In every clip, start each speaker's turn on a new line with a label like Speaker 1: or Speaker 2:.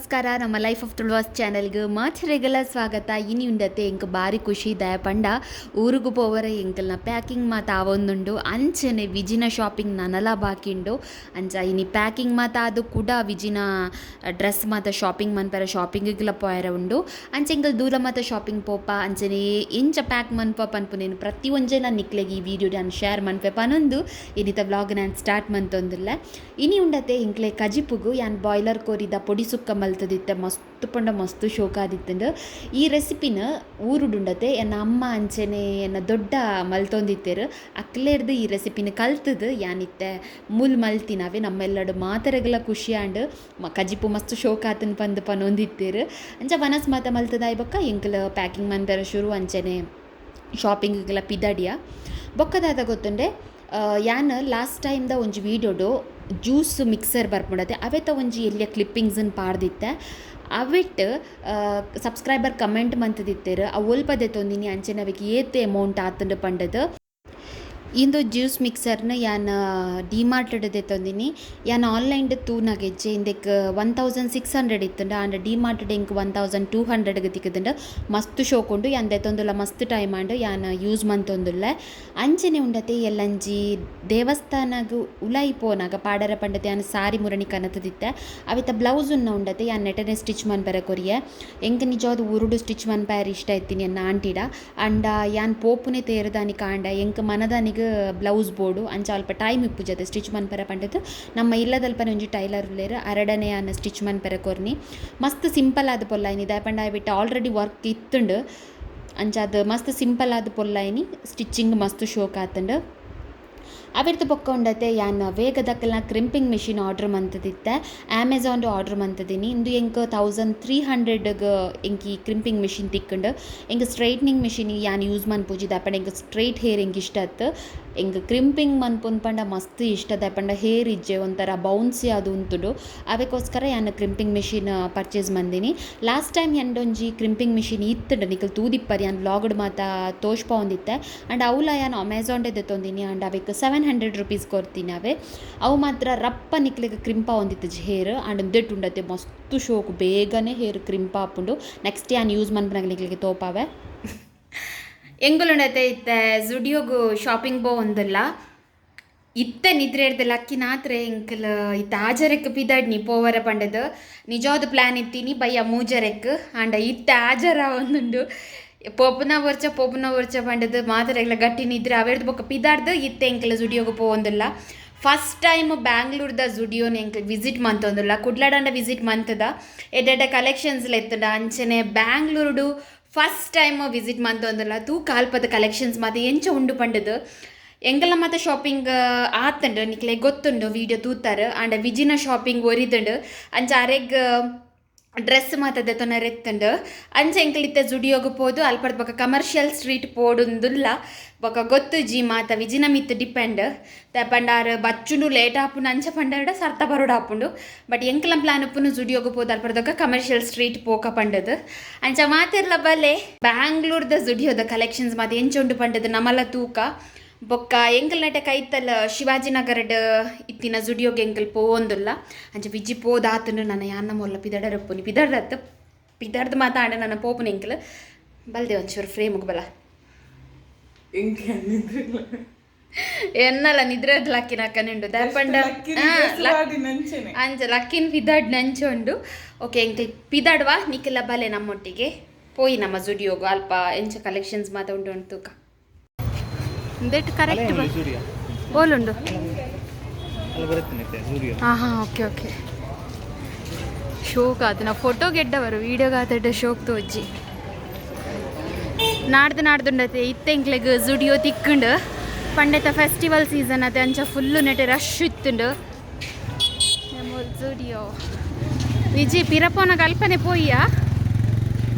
Speaker 1: ನಮಸ್ಕಾರ. ನಮ್ಮ life of Tuluvas ಚಾನೆಲ್ಗೆ ಮಾಥರೆಗಲ ಸ್ವಾಗತ. ಇನಿ ಉಂಡತೆ ಎಂಕ್ ಬಾರಿ ಖುಷಿ ದಾಯ ಪಂಡ ಊರುಗು ಪೋವರೆ ಎಂಕಲ್ನ ಪ್ಯಾಕಿಂಗ್ ಮಾತ ಆವೊಂದುಂಡು. ಅಂಚನೆ ವಿಜಿನ ಶಾಪಿಂಗ್ ನನಲ ಬಾಕಿಂಡು. ಅಂಚ ಇನಿ ಪ್ಯಾಕಿಂಗ್ ಮಾತ ಅದು ಕೂಡ ವಿಜಿನ ಡ್ರೆಸ್ ಮಾತ ಶಾಪಿಂಗ್ ಮನ್ಪೆರೆ ಶಾಪಿಂಗಿಗ್ಲ ಪೋಯರೆ ಉಂಡು. ಅಂಚ ಎಂಕಲ್ ದೂರ ಮಾತ ಶಾಪಿಂಗ್ ಪೋಪ ಅಂಚನೆ ಎಂಚ ಪ್ಯಾಕ್ ಮನ್ಪ ಪನ್ಪುನೇನು ಪ್ರತಿ ಒಂಜೆ ನಾನು ನಿಕ್ಲೆಗ್ ಈ ವಿಡಿಯೋ ನಾನು ಶೇರ್ ಮನ್ಪೆ ಪನೊಂದು ಇನಿತ ವ್ಲಾಗ್ ನಾನು ಸ್ಟಾರ್ಟ್ ಮಂತೊಂದುಲ್ಲ. ಇನಿ ಉಂಡತೆ ಎಂಕ್ಲೆ ಕಜಿಪುಗು ಯಾನ್ ಬಾಯ್ಲರ್ ಕೋರಿದ ಪೊಡಿ ಸುಕ್ಕ ಮಲ್ತದಿತ್ತೆ. ಮಸ್ತ್ ಪಂಡ ಮಸ್ತ್ ಶೋಕಾದಿತ್ತುಂಡು. ಈ ರೆಸಿಪಿನ ಊರುಡುಂಡತೆ ಎನ್ನ ಅಮ್ಮ ಅಂಚನೆ ಎನ್ನ ದೊಡ್ಡ ಮಲ್ತೊಂದಿತ್ತೆರ್. ಅಕ್ಲೆರ್ದು ಈ ರೆಸಿಪಿನ ಕಲ್ತದು ಯಾನಿತ್ತೆ ಮೂಲ್ ಮಲ್ತಿನವೆ. ನಮ್ಮೆಲ್ಲಡು ಮಾತೆರೆಗ್ಲ ಖುಷಿ ಆಂಡ್. ಕಜಿಪು ಮಸ್ತ್ ಶೋಕಾತನ್ ಪಂದ್ ಪನೊಂದಿತ್ತೆರ್. ಅಂಚ ವನಸ್ ಮಾತ ಮಲ್ತದಾಯ್ ಬೊಕ್ಕ ಎಂಕಲ್ ಪ್ಯಾಕಿಂಗ್ ಮನ್ಪೆರೆ ಶುರು. ಅಂಚನೆ ಶಾಪಿಂಗ್ಗೆಲ್ಲ ಪಿದಡಿಯ ಬೊಕ್ಕ ದಾದ ಗೊತ್ತುಂಡೆ, ಯಾನ್ ಲಾಸ್ಟ್ ಟೈಮ್ದ ಒಂಜಿ ವೀಡಿಯೋಡು ಜ್ಯೂಸ್ ಮಿಕ್ಸರ್ ಬರ್ಪುಂಡತೆ ಅವೆತ ಒಂಜಿ ಎಲ್ಯ ಕ್ಲಿಪ್ಪಿಂಗ್ಸ್ನ್ ಪಾಡ್ದಿತ್ತೆ. ಅವೆಟ್ ಸಬ್ಸ್ಕ್ರೈಬರ್ ಕಮೆಂಟ್ ಮಂತದಿತ್ತೆರ್ ಅವು ಒಲ್ಪ ದೆತೊಂದಿನಿ ಅಂಚನೆ ಅವೆಕ್ ಏತ್ ಅಮೌಂಟ್ ಆತುಂಡು ಪಂಡದು. ಇಂದು ಜ್ಯೂಸ್ ಮಿಕ್ಸರ್ನ ಯಾನ್ ಡಿ ಮಾರ್ಟ್ ದೆತೊಂದಿನಿ. ಯಾನ್ ಆನ್ಲೈನ್ ತೂನಗ ಎಜ್ಜೆ ಇಂದೆಕ್ 1600 ಇತ್ತುಂಡು. ಆಂಡ ಡಿ ಮಾರ್ಟ್ ಎಂಕ್ 1200 ತಿಕ್ಕುದುಂಡು. ಮಸ್ತ್ ಶೋಕುಂಡು. ಯಾನ್ ದೆತೊಂದುಲ್ಲ ಮಸ್ತ್ ಟೈಮ್ ಆಂಡ್. ಯಾನ್ ಯೂಸ್ ಮಂತೊಂದುಲ್ಲೆ. ಅಂಚನೆ ಉಂಡತೆ ಎಲ್ಲಂಜಿ ದೇವಸ್ಥಾನಗ್ ಉಲಾಯಿ ಪೋನಾಗ ಪಾಡರ ಪಂಡತೆ ಯಾನ್ ಸಾರಿ ಮುರಣಿ ಕನತದಿತ್ತೆ. ಅವೆತ ಬ್ಲೌಸ್ ಉನ್ನ ಉಂಡತೆ ಯಾನ್ ನೆಟನೆ ಸ್ಟಿಚ್ ಮನ್ಪೆರೆ ಕೊರಿಯೆ. ಎಂಕ್ ನಿಜವಾದ್ ಊರುಡು ಸ್ಟಿಚ್ ಮನ್ಪೆರೆ ಇಷ್ಟ ಇತ್ತೀನಿ ಎನ್ನ ಆಂಟಿಡ. ಅಂಡ ಯಾನ್ ಪೋಪುನೆ ತೇರುದಾನಿ ಕಾಂಡ ಎಂಕ್ ಮನದಾನಿಗ್ ಬ್ಲೌಸ್ ಬೋಡು. ಅಂಚ ಅಲ್ಪ ಟೈಮ್ ಇಪ್ಪುಜತೆ ಸ್ಟಿಚ್ ಮನ್ಪೆರೆ ಪಂಡದು ನಮ್ಮ ಇಲ್ಲದಲ್ಪನೆ ಒಂಜಿ ಟೈಲರ್ ಉಲ್ಲೆರ್. ಅರಡನೆ ಯಾನ್ ಸ್ಟಿಚ್ ಮನ್ಪೆರೆ ಕೊರ್ನಿ. ಮಸ್ತ್ ಸಿಂಪಲ್ ಆದ್ ಪೊಲ್ಲಾಯಿನಿ. ದಾಯೆ ಪಂಡ ಅವೆಟ್ ಆಲ್ರೆಡಿ ವರ್ಕ್ ಇತ್ತುಂಡು. ಅಂಚಾದ್ ಮಸ್ತ್ ಸಿಂಪಲ್ ಆದ್ ಪೊಲ್ಲಾಯಿನಿ. ಸ್ಟಿಚಿಂಗ್ ಮಸ್ತ್ ಶೋಕ್ ಆತುಂಡು. ಅವೆರ್ದ್ ಬೊಕ್ಕ ಉಂಡತೆ ಯಾನ್ ವೇಗದಕಲ್ನ ಕ್ರಿಂಪಿಂಗ್ ಮಿಷಿನ್ ಆರ್ಡರ್ ಮಂತದಿತ್ತೆ. ಅಮೆಝಾನ್ ಆರ್ಡರ್ ಮಂತದಿನಿ. ಇಂದು ಎಂಕ್ 1300ಗ್ ಎಂಕ್ ಈ ಕ್ರಿಂಪಿಂಗ್ ಮಿಷಿನ್ ತಿಕ್ಕುಂಡು. ಎಂಕ್ ಸ್ಟ್ರೈಟ್ನಿಂಗ್ ಮಿಷಿನ್ ಯಾನ್ ಯೂಸ್ ಮನ್ಪುಜಿ. ದಾಯೆ ಪಂಡ ಎಂಕ್ ಸ್ಟ್ರೈಟ್ ಹೇರ್ ಎಂಕ್ ಇಷ್ಟ ಅತ್ತ್. ಎಂಕ್ ಕ್ರಿಂಪಿಂಗ್ ಮನ್ಪುನ್ ಪಂಡ ಮಸ್ತ್ ಇಷ್ಟ. ದಾಯೆ ಪಂಡ ಹೇರ್ ಇಜ್ಜೆ ಒಂಥರ ಬೌನ್ಸಿ ಆದ್ ಉಂತುಂಡು. ಅವೆಕೋಸ್ಕರ ಯಾನ್ ಕ್ರಿಂಪಿಂಗ್ ಮಿಷಿನ್ ಪರ್ಚೇಸ್ ಮಂದಿನಿ. ಲಾಸ್ಟ್ ಟೈಮ್ ಎಂಡೊಂಜಿ ಕ್ರಿಂಪಿಂಗ್ ಮಿಷಿನ್ ಇತ್ತುಂಡು. ನಿಕಲ್ ತೂದಿಪ್ಪರ್, ಯಾನ್ ವ್ಲಾಗ್ಡ್ ಮಾತ ತೋಜ್ಪಾವೊಂದಿತ್ತೆ. ಅಂಡ್ ಅವ್ಲ ಯಾನ್ ಅಮೆಝಾನ್ ದೆತೊಂದಿನಿ. ಅಂಡ್ ಅವೆಕ್ 700 ರುಪೀಸ್ ಕೊರ್ತೀನಿ ಅವೆ. ಅವು ಮಾತ್ರ ರಪ್ಪ ನಿಕ್ಲೆಗ್ ಕ್ರಿಂಪ್ ಆವೊಂದಿತ್ತುಜಿ ಹೇರ್. ಅಂಡ್ ಉಂದೆಟ್ ಉಂಡತೆ ಮಸ್ತ್ ಶೋಕು ಬೇಗನೆ ಹೇರ್ ಕ್ರಿಂಪ್ ಆಪುಂಡು. ನೆಕ್ಸ್ಟ್ ಯಾನ್ ಯೂಸ್ ಮನ್ಪುನಗ ನಿಕ್ಲೆಗ್ ತೋಪಾವೆ. ಎಂಗುಲುಂಡತೆ ಇತ್ತೆ ಜುಡಿಯೋಗು ಶಾಪಿಂಗ್ ಪೋವೊಂದುಲ್ಲ. ಇತ್ತೆ ನಿದ್ರೆ ಎಡ್ದ್ ಲಕ್ಕಿನಾತ್ರೆ ಎಂಕಲ್ ಇತ್ತೆ ಆಜರೆಕ್ ಪಿದಡ್ನಿ ಪೋವರೆ ಪಂಡದು. ನಿಜವಾದ ಪ್ಲಾನ್ ಇತ್ತೀನಿ ಬಯ್ಯ ಮೂಜರೆಕ್. ಆಂಡ ಇತ್ತೆ ಆಜರ ಒಂದುಂಡು. ಪೋಪುನ ವರ್ಚ ಪೋಪುನ ವರ್ಚ ಪಂಡದು ಮಾತೆರೆಗ್ಲ ಗಟ್ಟಿ ನಿದ್ರೆ. ಅವೆರ್ದ್ ಬೊಕ್ಕ ಪಿದಾಡ್ದು ಇತ್ತೆ ಎಂಕಲ್ ಜುಡಿಯೋಗು ಪೋವೊಂದುಲ್ಲ. ಫಸ್ಟ್ ಟೈಮ್ ಬ್ಯಾಂಗ್ಳೂರ್ದ ಜುಡಿಯೋನ ಎಂಕಲ್ ವಿಸಿಟ್ ಮಂತೊಂದುಲ್ಲ. ಕುಡ್ಲಡಂಡ ವಿಸಿಟ್ ಮಂತದ, ಎಡ್ಡೆಡ್ಡೆ ಕಲೆಕ್ಷನ್ಸ್ ಎತ್ತುಂಡ. ಅಂಚನೆ ಬ್ಯಾಂಗ್ಳೂರುಡು ಫಸ್ಟ್ ಟೈಮ್ ವಿಸಿಟ್ ಮಂತೊಂದುಲ್ಲ. ತೂ ಕಾಲ್ಪದ ಕಲೆಕ್ಷನ್ಸ್ ಮಾತ ಎಂಚ ಉಂಡು ಪಂಡದು. ಎಂಕಲ್ನ ಮಾತ ಶಾಪಿಂಗ್ ಆತುಂಡು, ನಿಕ್ಲೆ ಗೊತ್ತುಂಡು, ವೀಡಿಯೋ ತೂತಾರ್. ಆಂಡ ವಿಜಿನ ಶಾಪಿಂಗ್ ಒರಿದುಂಡು. ಅಂಚ ಅರೆಗ್ ಡ್ರೆಸ್ ಮಾತ ದೆತೊನರೆ ಇತ್ತುಂಡು. ಅಂಚ ಎಂಕಲ್ ಇತ್ತೆ ಜುಡಿಯೋಗು ಪೋದು ಅಲ್ಪರ್ದ್ ಬೊಕ ಕಮರ್ಷಿಯಲ್ ಸ್ಟ್ರೀಟ್ ಪೋಡುಂದುಲ್ಲ. ಬೊಕ ಗೊತ್ತುಜಿ, ಮಾತ ವಿಜಿನ ಮಿತ್ ಡಿಪೆಂಡ್. ಪಂಡ ಆರ್ ಬಚ್ಚುಂಡು ಲೇಟ್ ಆಪುಂಡು ಅಂಚ ಪಂಡರ್ಡ ಸರ್ತ ಬರೋಡು ಆಪುಂಡು. ಬಟ್ ಎಂಕಲ್ನ ಪ್ಲಾನ್ ಉಪ್ಪುನು ಜುಡಿಯೋಗು ಪೋದು ಅಲ್ಪರ್ದ್ ಕಮರ್ಷಿಯಲ್ ಸ್ಟ್ರೀಟ್ ಪೋಕ ಪಂಡದು. ಅಂಚ ಮಾತೆರ್ಲ ಬಲೆ, ಬ್ಯಾಂಗ್ಳೂರ್ದ ಜುಡಿಯೋದ ಕಲೆಕ್ಷನ್ಸ್ ಮಾತ ಎಂಚ ಉಂಡು ಪಂಡದು ನಮಲ ತೂಕ. ಬೊಕ್ಕ ಎಂಕಲ್ ನೆಟೆ ಕೈತಲ್ ಶಿವಾಜಿನಗರಡ್ ಇತ್ತಿನ ಜುಡಿಯೋಗೆ ಎಂಕಲ್ ಪೋವೊಂದುಲ್ಲ. ಅಂಚ ವಿಜಿ ಪೋದಾತುಂಡು. ನನ್ನ ಯಾನ್ನ ಮೊಲ್ಲ ಪಿದಡರ ಉಪ್ಪುನಿ ಪಿದಡತ್ ಪಿದಡ್ದು ಮಾತಾಂಡ ನನ್ನ ಪೋಪುನ. ಎಂಕಲ್ ಬಲ್ದೆ ಒಂಚೂರು ಫ್ರೇಮ್ಗೆ ಬಲ.
Speaker 2: ಎಂಕೆ ನಿದ್ರಿಲ್ಲ.
Speaker 1: ಎನ್ನಲ ನಿದ್ರೆ ಲಕ್ಕಿನ ಅಕ್ಕನುಂಡು ದಾಯೆ ಪಂಡ
Speaker 2: ನಂಚೆನೆ.
Speaker 1: ಅಂಚ ಲಕ್ಕಿನ ಪಿದಡ್ ನಂಚ ಉಂಡು. ಓಕೆ, ಎಂಕಲ್ ಪಿದಡ್ವಾ. ನಿಕ್ಕೆಲ್ಲ ಬಲೆ ನಮ್ಮೊಟ್ಟಿಗೆ. ಪೋಯಿ ನಮ್ಮ ಜುಡಿಯೋಗು. ಅಲ್ಪ ಎಂಚ ಕಲೆಕ್ಷನ್ಸ್ ಮಾತ ಉಂಟು ಉಂಟು ತೂಕ. That correct ಓಲುಂಡು? ಹಾಂ ಹಾಂ, ಓಕೆ ಓಕೆ. ಶೋಕ್ ಆತು. ನಾವು ಫೋಟೋ ಗೆಡ್ಡವರು ವೀಡಿಯೋಗಾತಡ್ಡ ಶೋಕ್ ತೋಜಿ. ನಾಡ್ದು ನಾಡ್ದುಂಡತೆ ಇತ್ತೆ ಎಂಕ್ಲೆಗ್ ಜುಡಿಯೋ ತಿಕ್ಕುಂಡು. ಪಂಡೆತ ಫೆಸ್ಟಿವಲ್ ಸೀಸನ್ ಅತೆ, ಅಂಚ ಫುಲ್ಲು ನೆಟೆ ರಶ್ ಇತ್ತುಂಡು. ಜುಡಿಯೋ ವಿಜಿ ಪಿರಪೋನ ಕಲ್ಪನೆ ಪೋಯ್ಯಾ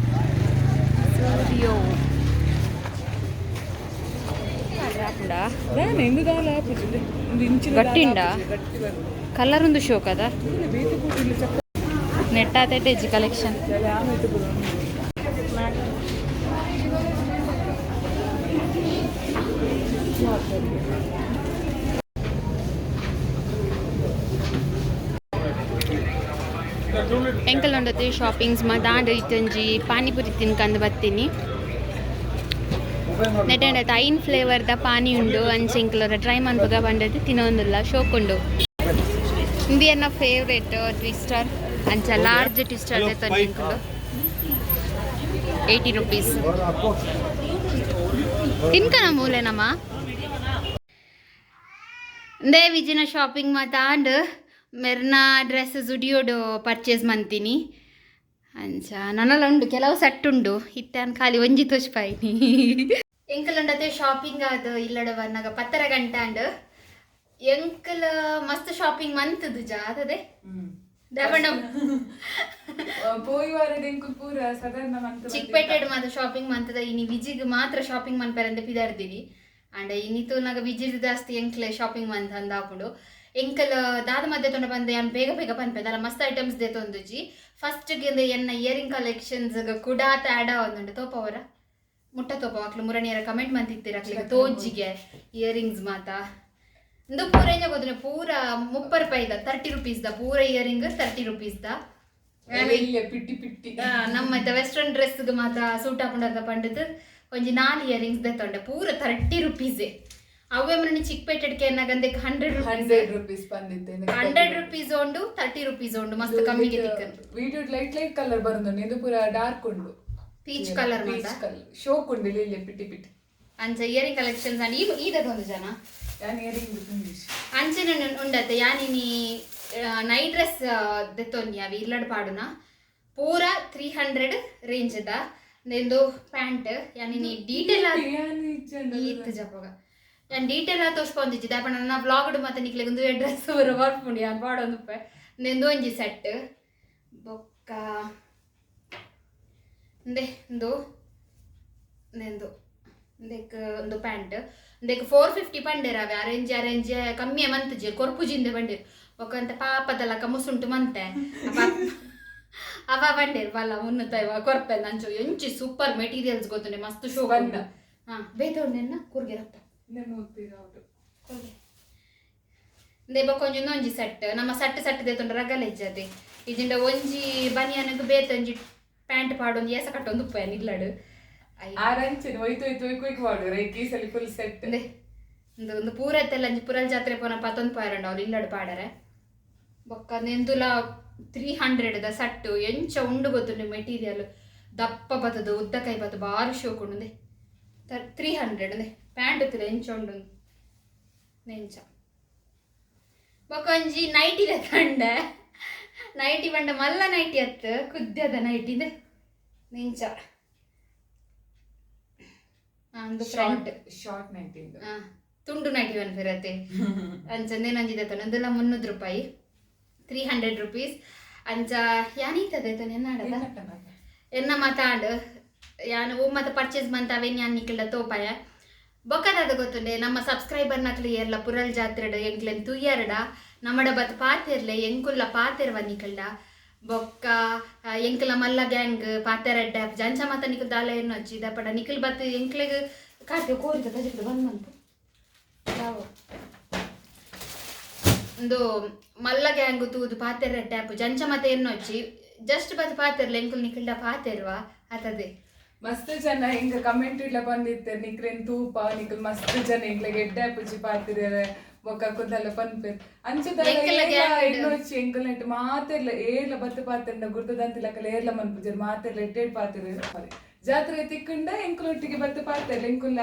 Speaker 1: ಜುಡಿಯೋ.
Speaker 2: ಇಂದು ದಾಲ ಆಪುಜಿ ಇಂದು ಇಂಚಿನ.
Speaker 1: ಗಟ್ಟಿಂಡ?
Speaker 2: ಗಟ್ಟಿ ಬರ್ತದೆ.
Speaker 1: ಕಲರ್ ಒಂದು ಶೋಕ್ ಅದ.
Speaker 2: ಬೇತೆ ಕೂಟಿಲ್ಲ ಚಕ್ಕ.
Speaker 1: ನೆಟ್ಟಾತೆ ಎಜ್ಜಿ ಕಲೆಕ್ಷನ್.
Speaker 2: ಆಮೇಲೆ.
Speaker 1: ಎಂಕಲ್ ಉಂಡತೆ ಶಾಪಿಂಗ್ಸ್ ಮಾತಾಂಡ್ ಇತ್ತೊಂಜಿ ಪಾನಿಪುರಿ ತಿನ್ಕಂದು ಬತ್ತೀನಿ. ನೆಟೆಂಡ ಐನ್ ಫ್ಲೇವರ್ದ ಪಾನಿ ಉಂಡು. ಅಂಚೆ ಎಂಕಲೋರ ಟ್ರೈ ಮನ್ಪುಗ ಪಂಡದು ತಿನ್ನೊಂದುಲ್ಲ. ಶೋಕುಂಡು. ಇಂದು ಎನ್ನ ಫೇವ್ರೇಟ್ ಟ್ವಿಸ್ಟರ್. ಅಂಚ ಲಾರ್ಜ್ ಟ್ವಿಸ್ಟರ್ ದೆತ್ತೊಂದು ಎಂಕುಲು. 80 ರುಪೀಸ್. ತಿನ್ಕನ ಮೂಲೆನಮ್ಮ. ಇಂದೇ ವಿಜಿನ ಶಾಪಿಂಗ್ ಮಾತಾಂಡ್ ಮೆರ್ನ ಡ್ರೆಸ್ ಜುಡಿಯೋಡು ಪರ್ಚೇಸ್ ಮಂತೀನಿ. ಅಂಚ ನನಲ ಉಂಡು ಕೆಲವು ಸೆಟ್ ಉಂಡು. ಇತ್ತಾನ್ ಖಾಲಿ ಒಂಜಿ ತೋಜ್ಪಾಯಿನಿ. ಎಂಕಲ್ ಉಂಡತೆ ಶಾಪಿಂಗ್ ಆದ್ ಇಲ್ಲಡ ಬನ್ನಗ 10:30 ಗಂಟೆ ಅಂಡ್. ಎಂಕಲ್ ಮಸ್ತ್ ಶಾಪಿಂಗ್ ಮಂತದು ಜಾತದೆ ದವಣ.
Speaker 2: ಪೋಯಿ ವಾರದ ಎಂಕುಲ್ ಪೂರ ಸಾಧಾರಣ ಮಂತ್.
Speaker 1: ಚಿಕ್ಕಪೇಟೆಡ್ ಮಾತ್ರ ಶಾಪಿಂಗ್ ಮಂತದ. ಇನಿ ವಿಜಿಗ್ ಮಾತ್ರ ಶಾಪಿಂಗ್ ಮನ್ಪೆರಂದೆ ಪಿದಾರ್ದಿನಿ. ಅಂಡ್ ಇನಿ ತೂನಾಗ ವಿಜಿರ್ದು ಜಾಸ್ತಿ ಎಂಕ್ಲೆ ಶಾಪಿಂಗ್ ಮಂತ್ ಅಂದ ಆಪುಂಡು. ಎಂಕಲ್ ದಾದ ಮಧ್ಯೆ ತೊಂಡ ಬಂದೆ ಯಾನ್ ಬೇಗ ಬೇಗ ಪನ್ಪೆ. ದಾಲ ಮಸ್ತ್ ಐಟಮ್ಸ್ ದೆತೊಂದುಜಿ. ಫಸ್ಟ್ ಗೆ ಎನ್ನ ಇಯರಿಂಗ್ ಕಲೆಕ್ಷನ್ಸ್ ಕುಡಾತ ಆಡ್ ಆವೊಂದುಂಡು. ತೋಪವರ ಮುಟ್ಟ ತೋಪ ಅಕ್ಲು ಮುರಣಿಯರ ಕಮೆಂಟ್ ಮಂತಿತ್ತೀರ ಅಕ್ಲಿಗೆ ತೋಜ್ಜಿಗೆ ಇಯರಿಂಗ್ಸ್ ಮಾತ. ಇಂದು ಪೂರ ಎಂಜ ಗೊತ್ತುಂಡೆ, ಪೂರ 30 ರೂಪಾಯಿದ, 30 ರುಪೀಸ್ the. ಪೂರ ಇಯರಿಂಗ್ 30 ರುಪೀಸ್ the.
Speaker 2: ಇಲ್ಲ ಪಿಟ್ಟಿ ಪಿಟ್ಟಿ.
Speaker 1: ನಮ್ಮ ವೆಸ್ಟರ್ನ್ ಡ್ರೆಸ್ ಮಾತ್ರ ಸೂಟ್ ಹಾಕೊಂಡಂತ ಪಂಡದು ಒಂಜಿ ನಾಲ್ ಇಯರಿಂಗ್ಸ್ ದೆತ್ತೊಂಡೆ. ಪೂರ 30 ರುಪೀಸೇ ಅವೇ. ಮನೆ ಚಿಕ್ಕಪೇಟೆಡ್ಕೆ ಎನ್ನಾಗಂದೆ 100 ರುಪೀಸ್.
Speaker 2: 100 ರುಪೀಸ್ ಬಂದಿತ್ತೆ.
Speaker 1: 100 ರುಪೀಸ್ ಉಂಡು, 30 ರುಪೀಸ್ ಉಂಡು. ಮಸ್ತ್ ಕಮ್ಮಿಗೆ ತಿಕ್ಕನು.
Speaker 2: ವಿಡಿಯೋ ಲೈಟ್ ಲೈಟ್ ಕಲರ್ ಬರುಂದುಂಡು, ಇದು ಪೂರ ಡಾರ್ಕ್ ಉಂಡು.
Speaker 1: ಪೀಚ್ ಕಲರ್
Speaker 2: ಪೀಚ್
Speaker 1: ಮಾತ.
Speaker 2: ಕಲರ್ ಶೋಕ್ ಉಂಡು. ಇಲ್ಲಿ ಪಿಟ್ಟಿ ಪಿಟ್ಟಿ.
Speaker 1: ಅಂಚ ಇಯರಿಂಗ್ ಕಲೆಕ್ಷನ್ಸ್ ಅಂಡ್ ಈ ಈದೊಂದು ಜನ.
Speaker 2: ಯಾನ್ ಇಯರಿಂಗ್ ಇಂಗ್ಲಿಷ್.
Speaker 1: ಅಂಚನೆ ಉಂಡತ್ತೆ. ಯಾನಿನಿ ನೈಟ್ ಡ್ರೆಸ್ ದೆತ್ತೊನ್ನಿ ಅವಿ ಇಲ್ಲಡ್ ಪಾಡುನ. ಪೂರ 300 ರೇಂಜ್ the. ಇಂದು ಪ್ಯಾಂಟ್. ಯಾನಿನಿ ಡೀಟೇಲ್
Speaker 2: ಯಾನ್ ಇಜ್ಜಂಡ.
Speaker 1: ಈತ್ ಜಪಗ ಯಾನ್ ಡೀಟೇಲ್ ಆದ್ ತೋಜ್ಪೊಂದಿಜ್ಜಿ. ದಾಯೆ ನನ್ನ ವ್ಲಾಗ್ ಮತ್ತೆ ನಿಕ್ಲೆಗ್ ಒಂದು ಡ್ರೆಸ್ ಬರ ಬರ್ಪುಂಡು. ಯಾನ್ ಪಾಡೊಂದುಪ್ಪೆ. ಇಂದು ಒಂಜಿ ಸೆಟ್. ಬೊಕ್ಕ ಇಂದೆ ಇಂದು ಇಂದು ಇಂದೆಕ್ ಒಂದು ಪ್ಯಾಂಟ್. ಇಂದೆಕ್ 450 ಪಂಡೇರ್. ಅವೆ ಅರೇಂಜ್ ಅರೇಂಜ್ ಕಮ್ಮಿ ಮಂತುಜಿ, ಕೊರ್ಪುಜಿಂದೆ ಪಂಡೇರ್. ಬೊಕ್ಕ ಅಂತ ಪಾಪದ ಮುಸುಂಟು ಮಂತೆ ಅವ ಪಂಡೇರ್ ಬಲ್ಲ ಮುನ್ನೂತ್ತೈವ ಕೊರ್ಪೆ. ನಂಚು ಎಂಚಿ ಸೂಪರ್ ಮೆಟೀರಿಯಲ್ಸ್ ಗೊತ್ತುಂಡೆ, ಮಸ್ತ್ ಶೋ.
Speaker 2: ಬಣ್ಣ.
Speaker 1: ಹಾ, ಬೇತೆ ಉಂಡೆನ್ನ ಕೂರ್ಗೆರತ್ತ.
Speaker 2: ಮೂರ್ತಿ.
Speaker 1: ಇಂದೆ ಬೊಕ್ಕ ಒಂಜಿ ಒಂಜಿ ಸೆಟ್. ನಮ್ಮ ಸೆಟ್ ಸೆಟ್ ದೇತುಂಡ ರಗಲ ಇಜ್ಜತೆ. ಇಜಿಂಡ ಒಂಜಿ ಬನಿಯನಗ್ ಬೇತೆ ಒಂಜಿ ಪ್ಯಾಂಟ್ ಪಾಡೊಂದು ಏಸ ಕಟ್ಟೊಂದು ಉಪ್ಪು ಇಲ್ಲಡು.
Speaker 2: ಆರಂಚನೆ ಒಯ್ತು ಒಯ್ತು ಒಯ್ಕು ಒಯ್ಕು ಮಾಡು ರೈ ಕೀಸಲಿ ಫುಲ್ ಸೆಟ್.
Speaker 1: ಇಂದೆ ಇಂದು ಒಂದು ಪೂರ ಎತ್ತೆಲ್ಲ ಅಂಜಿ ಪುರಲ್ ಜಾತ್ರೆ ಪೋನ ಪತ್ತೊಂದು ಪಾರಂಡ ಅವ್ರು ಇಲ್ಲಡು ಪಾಡರೆ. ಬೊಕ್ಕ ನೆಂದುಲ 300 ದ ಸಟ್ಟು. ಎಂಚ ಉಂಡು ಗೊತ್ತುಂಡು ಮೆಟೀರಿಯಲ್. ದಪ್ಪ ಬತ್ತದು, ಉದ್ದ ಕೈ ಬತ್ತು, ಬಾರಿ ಶೋಕ್ ಉಂಡು. 300. ಪ್ಯಾಂಟ್ ಉತ್ತಿಲ್ಲ, ಎಂಚ ಉಂಡು ನೆಂಚ. ಬೊಕ್ಕ ಒಂಜಿ ನೈಟಿ ಕಂಡೆ. ನೈಟಿ ಬಂಡ ಮಲ್ಲ ನೈಟಿ ಅತ್ತು, ಕುದ್ಯದ ನೈಟಿ ಇದೆ. ನೆಂಚ ಒಂದು ಫ್ರಂಟ್.
Speaker 2: ಶಾರ್ಟ್ ನೈಟ್ ಇಂದು.
Speaker 1: ತುಂಡು ನೈಟಿ ಪನ್ಪಿರತ್ತೆ ಅಂಚ. ನಂಜಿದೆ ಒಂದೆಲ್ಲ 300 ರೂಪಾಯಿ, 300 ರುಪೀಸ್. ಅಂಚ ಯಾನೀತದೆ ಎನ್ನಾಡದ ಎನ್ನ ಮಾತಾಡು. ಯಾನ್ ಓ ಮತ ಪರ್ಚೇಸ್ ಮಂತ ಅವೇನ್ ಯಾನ್ ನಿಕ್ಲ್ಡ ತೋಪಾಯ. ಬೊಕ್ಕದಾದ ಗೊತ್ತುಂಡೆ, ನಮ್ಮ ಸಬ್ಸ್ಕ್ರೈಬರ್ ನಕ್ಲು ಏರ್ಲ ಪುರಲ್ ಜಾತ್ರೆಡ್ ಎಂಕ್ಲೆನ್ ತುಯ್ಯರಡ ನಮ್ಮಡ ಬತ್ ಪಾತೆರ್ಲೆ. ಎಂಕುಲ್ಲ ಪಾತೆರ್ವ ನಿಕಲ್ಡ. ಬೊಕ್ಕ ಎಂಕುಲ ಮಲ್ಲ ಗ್ಯಾಂಗ್ ಪಾತೆರಡ್ಡ ಜಂಚ ಮಾತ ನಿಕುಲ್ ದಾಲ ಎನ್ನೊಚ್ಚಿ ದಪಡ ನಿಕುಲ್ ಬತ್ ಎಂಕ್ಲೆಗ್ ಕಾರ್ತಿ ಕೋರಿದ ಕಜಿಡ್ದು ಬಂದ್ ಮನ್ಪು ಯಾವ ಒಂದು ಮಲ್ಲ ಗ್ಯಾಂಗ್ ತೂದು ಪಾತೆರ ಟ್ಯಾಪ್ ಜಂಚ ಮತ ಎನ್ನೊಚ್ಚಿ. ಜಸ್ಟ್ ಬತ್ ಪಾತೆರ್ಲೆ, ಎಂಕುಲ್ ನಿಕಲ್ಡ ಪಾತೆರ್ವ ಆತದೆ.
Speaker 2: ಮಸ್ತ್ ಜನ ಹಿಂಗ ಕಮೆಂಟ್ ಇಡ್ಲ ಬಂದಿತ್ತೆ, ನಿಕ್ಲೆನ್ ತೂಪ, ನಿಕಲ್ ಮಸ್ತ್ ಜನ ಎಂಕ್ಲೆಗ್ ಎಡ್ಡೆ ಪುಜಿ ಪಾತಿರ ಬೊಕ್ಕ ಕುದಲ್ಲ ಪನ್ಪೆರ್. ಅಂಚದ
Speaker 1: ಎಂಕಲ್ನ gang ಡ್.
Speaker 2: ಎನ್ನೊಚ್ಚಿ ಎಂಕಲ್ ನೆಟ್ ಮಾತೆರ್ಲ ಏರ್ಲ ಬತ್ತು ಪಾತೆರ್ನ ಗುರ್ತದಂತಿಲಕಲ ಏರ್ಲ ಮನ್ಪುಜೆರ್. ಮಾತೆರ್ಲ ಎಡ್ಡೆಡ್ ಪಾತೆರ್. ಜಾತ್ರೆ ತಿಕ್ಕುಂಡ ಎಂಕುಲೊಟ್ಟಿಗೆ ಬತ್ತು ಪಾತೆರ್ಲ. ಎಂಕುಲ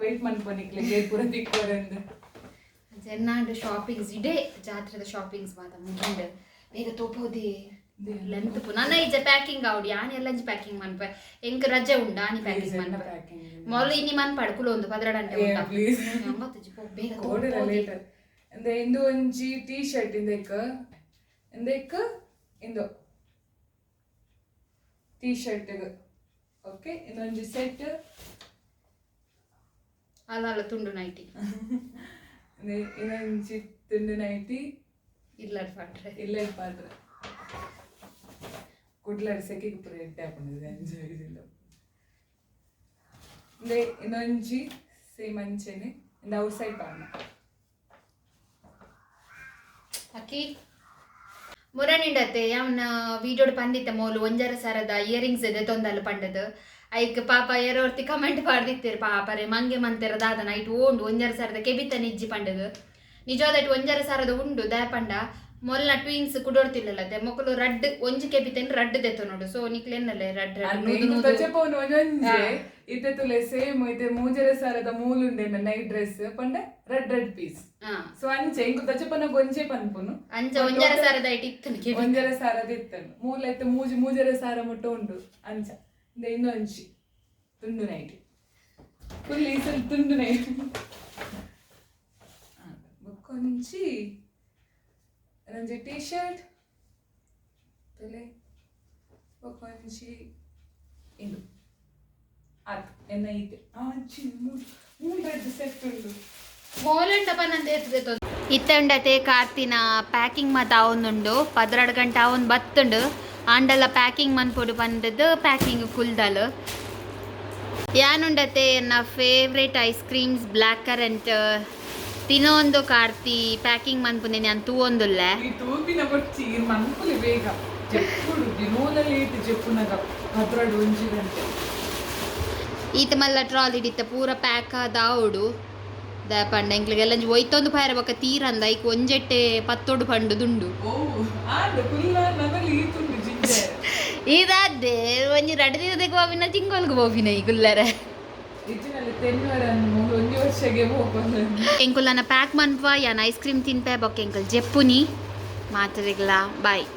Speaker 2: ವೇಟ್ ಮನ್ಪ ನಿಕ್ಲೆಗ್ ಏರ್ ಪೂರ ತಿಕ್ಕೋರೆಂದು.
Speaker 1: ಜೆನ್ನಾಂಡ್ ಶಾಪಿಂಗ್ಸ್ ಇಡೇ ಜಾತ್ರೆದ ಶಾಪಿಂಗ್ಸ್ ಮಾತ ಮುಗಿಂಡ್. ಬೇಗ ತೋಪೋದೆ ಲೆಂತ್ ನನ್ನ ಇಜ್ಜ ಪ್ಯಾಕಿಂಗ್ ಆವಡ್. ಯಾನ್ ಎಲ್ಲ ಪ್ಯಾಕಿಂಗ್ ಮನ್ಪೆ. ಎಂಕ್ ರಜೆ ಉಂಡಾ ಆನಿ ಪ್ಯಾಕಿಂಗ್ ಮನ್ಪೆ.
Speaker 2: ಪ್ಯಾಕಿಂಗ್.
Speaker 1: ಮೊದಲು ಇನ್ನಿ ಮನ್ಪಾಡು ಕುಲೊಂದು 12 ಗಂಟೆ ಉಂಟಾ.
Speaker 2: ಪ್ಲೀಸ್.
Speaker 1: ಗೊತ್ತುಜಿ, ಪೋ, ಬೇಗ
Speaker 2: ಕೋಡೆಲ
Speaker 1: ತೋಪೋದೆ.
Speaker 2: ಲೇಟರ್. ಇಂದೆ ಇಂದು ಒಂಜಿ ಟೀ ಶರ್ಟ್ ಇಂದೆಕ್ ಇಂದೆಕ್ ಇಂದು ಟೀ ಶರ್ಟ್. ಓಕೆ, ಇನ್ನೊಂಜಿ ಸೆಟ್.
Speaker 1: ಅಲ್ಲ ಅಲ್ಲ, ತುಂಡು ನೈಟಿ.
Speaker 2: ಇನ್ನೊಂಜಿ ತುಂಡು ನೈಟಿ.
Speaker 1: ಇಲ್ಲ ಪಾಟ್ರೆ.
Speaker 2: ಇಲ್ಲ ಪಾತ್ರ ಕುಡ್ಲಡ್ ಸೆಕೆಗೆ ಪೂರ ಎಡ್ಡೆ ಆಪುಂಡು ಎಂಜಾಯ್ ಇಲ್ಲ. ಇಂದೆ ಇನ್ನೊಂಜಿ ಸೇಮ್ ಅಂಚೆನೆ. ಇಂದ ಔಟ್ ಸೈಡ್ ಪಾಡ್ನ.
Speaker 1: ಅಕ್ಕಿ ಮುರನಿಂಡತ್ತೆ ಯಾವನ ವೀಡಿಯೋಡ್ ಪಂದಿತ್ತೆ ಮೋಲು ಒಂಜರ ಸರದ ಇಯರಿಂಗ್ಸ್ ಇದೆ ತೊಂದಲ್ಲ ಪಂಡದು. ಐಕ್ ಪಾಪ ಏರೋರ್ತಿ ಕಮೆಂಟ್ ಪಾಡ್ದಿತ್ತೀರು, ಪಾಪರೆ ಮಂಗೆ ಮಂತೆರ ದಾದ ನೈಟ್ ಓಂಡು ಒಂಜರ ಸರದ ಕೆಬಿತ ನಿಜ್ಜಿ ಪಂಡದು. ನಿಜವಾದಟ್ ಒಂಜರ ಸರದ ಉಂಡು ದಯ ಪಂಡ ಮೊಲ್ನ ಟ್ವಿನ್ಸ್ ಕುಡೋರ್ತಿಲ್ಲದೆ ಮೊಕಲು ರಡ್ಡ್ ಒಂಜಿ ಕೆಬಿತೇನ್ ರಡ್ಡ್ ದೆತ್ತ ನೋಡು. ಸೊ ನಿಕ್ಲೆನ್ನಲೆ ರಡ್ಡ್ ರಡ್ಡ್ ನೂದು ನೂದು.
Speaker 2: ತಚಪೋನು ಒಂಜೊಂಜೆ ಇತ್ತೆ ತುಲೆ ಸೇಮ್ ಇತ್ತೆ ಮೂಜರೆ ಸಾರದ ಮೂಲುಂಡೆ ನೈಟ್ ಡ್ರೆಸ್ ಪಂಡ red red piece. So ಅಂಚೆ ಇಂಕು ತಚಪನ ಗೊಂಜೆ ಪನ್ಪುನು.
Speaker 1: ಅಂಚ ಒಂಜರ ಸಾರದ ಐಟ್ ಇತ್ತು ಕೆಬಿ.
Speaker 2: ಒಂಜರೆ ಸಾರದ ಇತ್ತನು ಮೂಲ ಇತ್ತೆ ಮೂಜಿ ಮೂಜರೆ ಸಾರ ಮುಟ್ಟ ಉಂಡು. ಅಂಚ ಇಂದ ಇನ್ನೊಂಜಿ ತುಂಡು ನೈಟ್ ಫುಲ್ ಈ ಸಲ ತುಂಡು ನೈಟ್ ಬೊಕ್ಕೊಂಜಿ ಒಂಜಿ ಟೀ ಶರ್ಟ್ ತುಲೆ ಬೊಕ್ಕೊಂಜಿ ಇಂದು ಆತ್ ಎನ್ನ ಇತ್ತೆ ಆಂಚಿ ಮೂರು ಮೂರು ರೆಡ್ ಸೆಟ್ ಉಂಡು.
Speaker 1: ಮೋಲಂಡ ಪನ್ನಂತ ಎತ್ತುದೆ ಇತ್ತೆ ಉಂಡತೆ ಕಾರ್ತಿನ ಪ್ಯಾಕಿಂಗ್ ಮಾತ ಆವೊಂದುಂಡು. 12 ಗಂಟೆ ಆವೊಂದು ಬತ್ತುಂಡು. ಆಂಡಲ ಪ್ಯಾಕಿಂಗ್ ಮನ್ಪೊಡು ಪಂಡದು ಪ್ಯಾಕಿಂಗ್ ಕುಲ್ದಲ್. ಯಾನುಂಡತೆ ಎನ್ನ favourite ice creams black currant ತಿನ್ನೊಂದು ಕಾರ್ತಿ ಪ್ಯಾಕಿಂಗ್ ಮನ್ಪುಂದೆ ನಾನು ತೂವೊಂದುಲ್ಲೆ.
Speaker 2: ಈ ತೂಪಿನ ಬೊರ್ಚಿ ಇರ್ ಮನ್ಪುಲಿ ಬೇಗ ಜೆಪ್ಪುಡು ದಿನೋಲ ಲೇಟ್ ಜೆಪ್ಪುನಗ 12 1 ಗಂಟೆ.
Speaker 1: ಈತ ಮಲ್ಲ ಟ್ರಾಲಿ ಇತ್ತ ಪೂರ ಪ್ಯಾಕ್ ಆದ ಆವೊಡು ದ ಪಂಡ ಎಂಕ್ಲೆಗೆಲ್ಲ ಒಯ್ತೊಂದು ಪಾಯರ ಬೊಕ್ಕ ತೀರಂದ ಐಕ್ ಒಂಜೆಟ್ಟೆ ಪತ್ತೊಡು ಪಂಡುದುಂಡು.
Speaker 2: ಓ ಆಂಡ್ ಕುಲ್ಲ ನನಲ್ಲಿ ಈತುಂಡು ಜಿಂಜೆ.
Speaker 1: ಇದಾದೆ ಒಂಜಿ ರಡ್ಡ್ ದಿನದಕ್ಕೆ ಪೋಪಿನ ತಿಂಗೊಲ್ಗ್ ಪೋಪಿನ ಈ ಕುಲ್ಲರೆ.
Speaker 2: ಇಜ್ಜಿನಲ್ಲಿ ತೆನ್ವರನ್ನು ಒಂಜಿ ವರ್ಷಗೆ ಹೋಗೋದು.
Speaker 1: ಎಂಕುಲನ ಪ್ಯಾಕ್ ಮನ್ಪ ಯಾನ್ ಐಸ್ ಕ್ರೀಮ್ ತಿನ್ಪೆ ಬೊಕ್ಕ ಎಂಕುಲ್ ಜೆಪ್ಪುನಿ. ಮಾತೆರೆಗ್ಲಾ ಬಾಯ್.